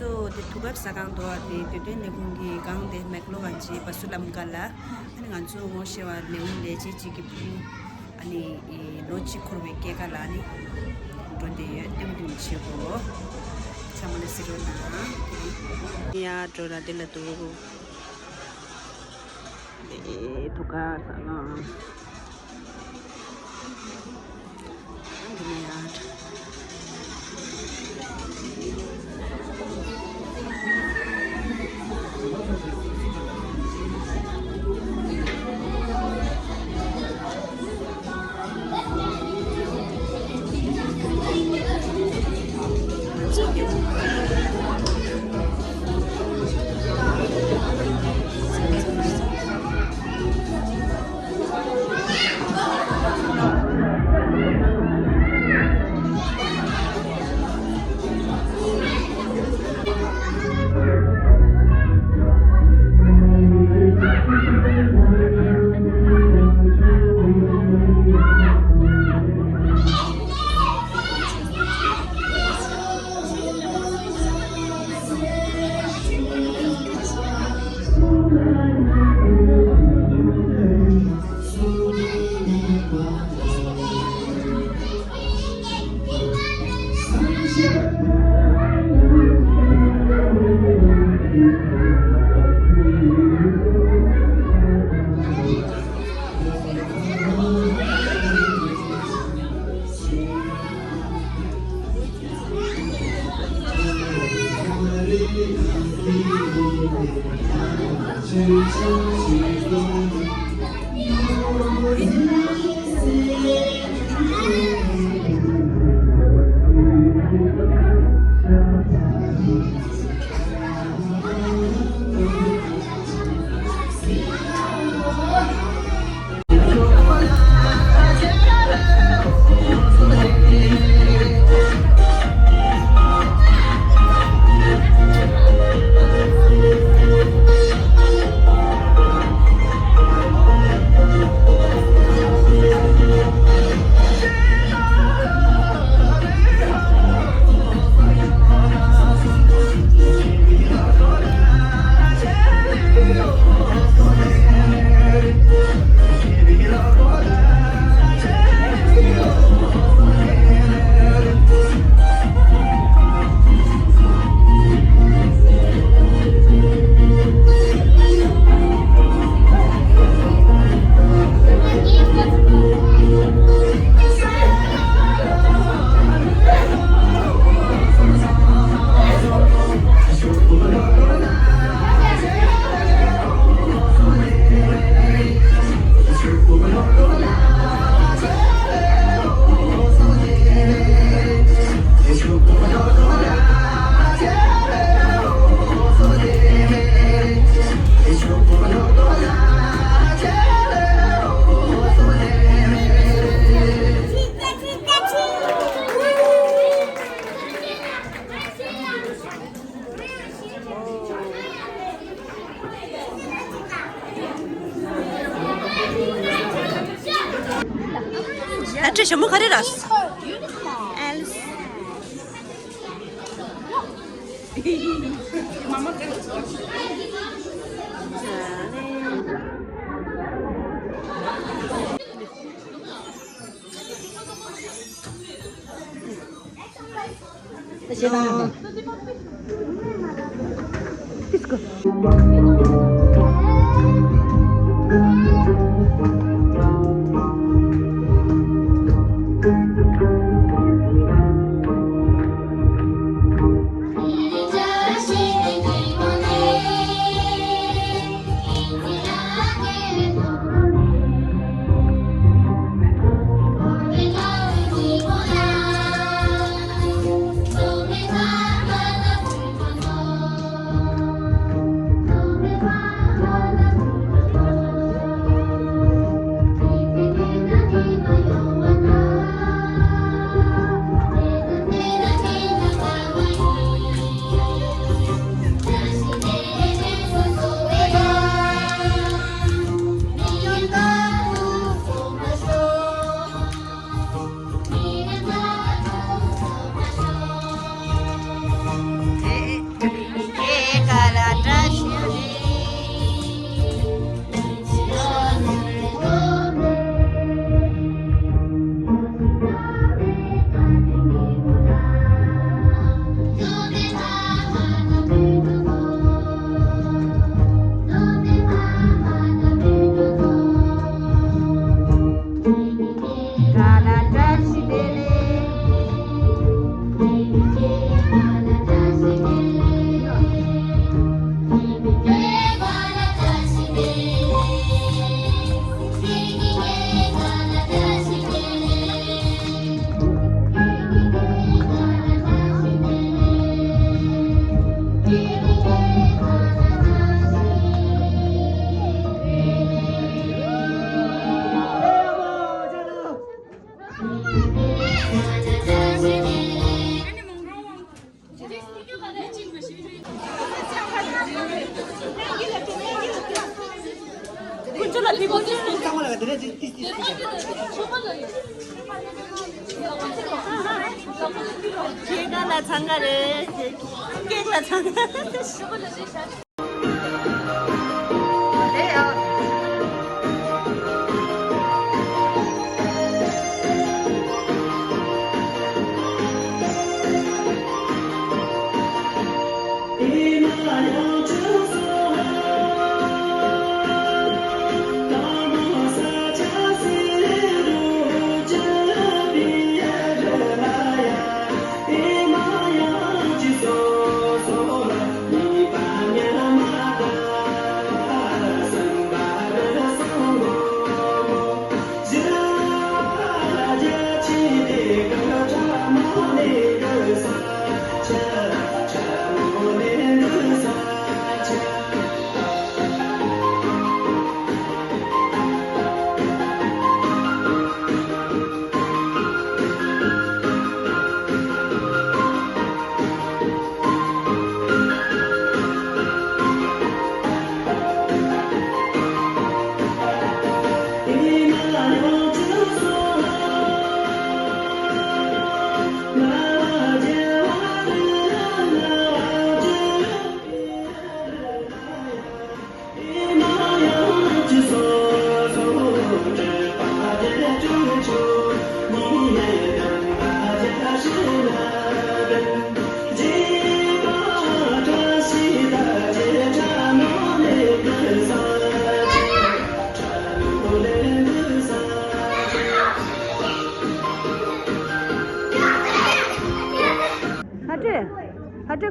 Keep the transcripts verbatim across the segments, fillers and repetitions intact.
ཚོ་དེ་དུས་སྐབས་ས་ཁང་དུ་བ་དེ་དུས་སྟོན་ལས་ཁུངས་ཀྱི་སྒང་དེ་མེག་ལོ་ག་ཅི་བ་སུ་ལམ་ག་ལ། ཨ་ནི་ང་ཚོ་ངོ་ཤེས་པ་ནེའུ་ལས་བྱེད་ཅིག་གི་བུ་ཨ་ནི་ལོ་གཅིག་འཁོར་བའི་སྐྱེས་སྐར་ལ་ཨ་ནི་འགྲོ་བསྡད་ཡོད། སྟོན་སྟོན་བྱེད་དགོས། ཚང་མ་ལ་གཟིགས་རོགས་གནང་། ཡ་འགྲོ་ལ་དེ་ལ་འདུག་དེ་དུས་སྐབས་ས་ཁང་། ད་ཁྲི་ཞྭ་མོ་ག་རེ་རག་སོང་། ཨེ་ལིས། ཁྱེད་ཀ་ལ་འཚང་ཁ་རེད། ཁྱེད་ཀ་ལ་འཚང་ཁ་རེད། ལྷ་སྤྲོད། ལྷ་སྤྲོད་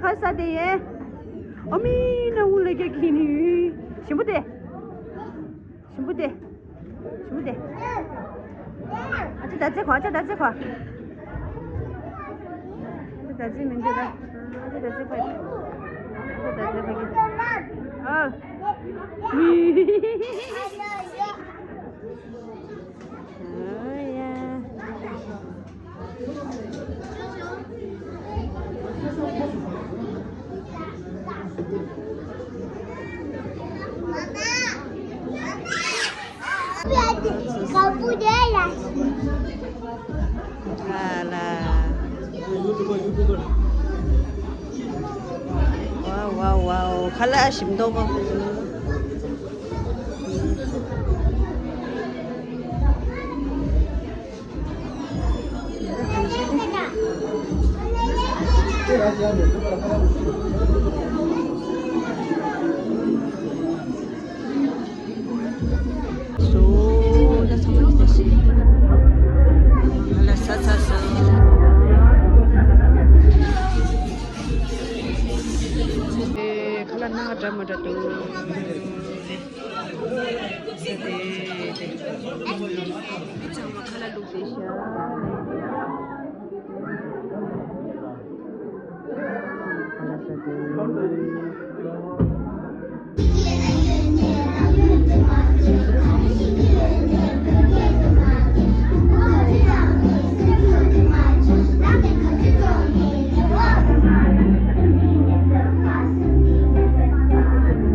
ག་ས་དེ་ཡེ། ཨ་མི་ན་འུ་ལེ་ཀེ་ཀི་ནི། ཞིམ་པོ་དེ། ཞིམ་པོ་དེ། ཞིམ་པོ་དེ། ཨ་ཅེ་ད་ཅེ་ཁོ། ཨ་ཅེ་ད་ཅེ་ཁོ། ཨ་ཅེ་ད་ཅེ་མི་འདུག་ད། ཨ་ཅེ་ད་ཅེ་ཁོ། ཨ་ཅེ་ད་ཅེ་ཁོ་གི། ཨ། ཨ་ཡ། ཝའོ་ཝའོ་ཝའོ། ཁ་ལག་ཞིམ་མདོག་པོ། ཁ་ལག་སྣ་ཁ་འདྲ་མི་འདྲ་འདུག། ཚང་མ་ཁ་ལག་བླུགས་བསྡད་ཤག།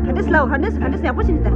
ཧ་འདྲེས་ལའོ། ཧ་འདྲེས། ཧ་འདྲེས་ཡག་པོ་བྱིན་ད།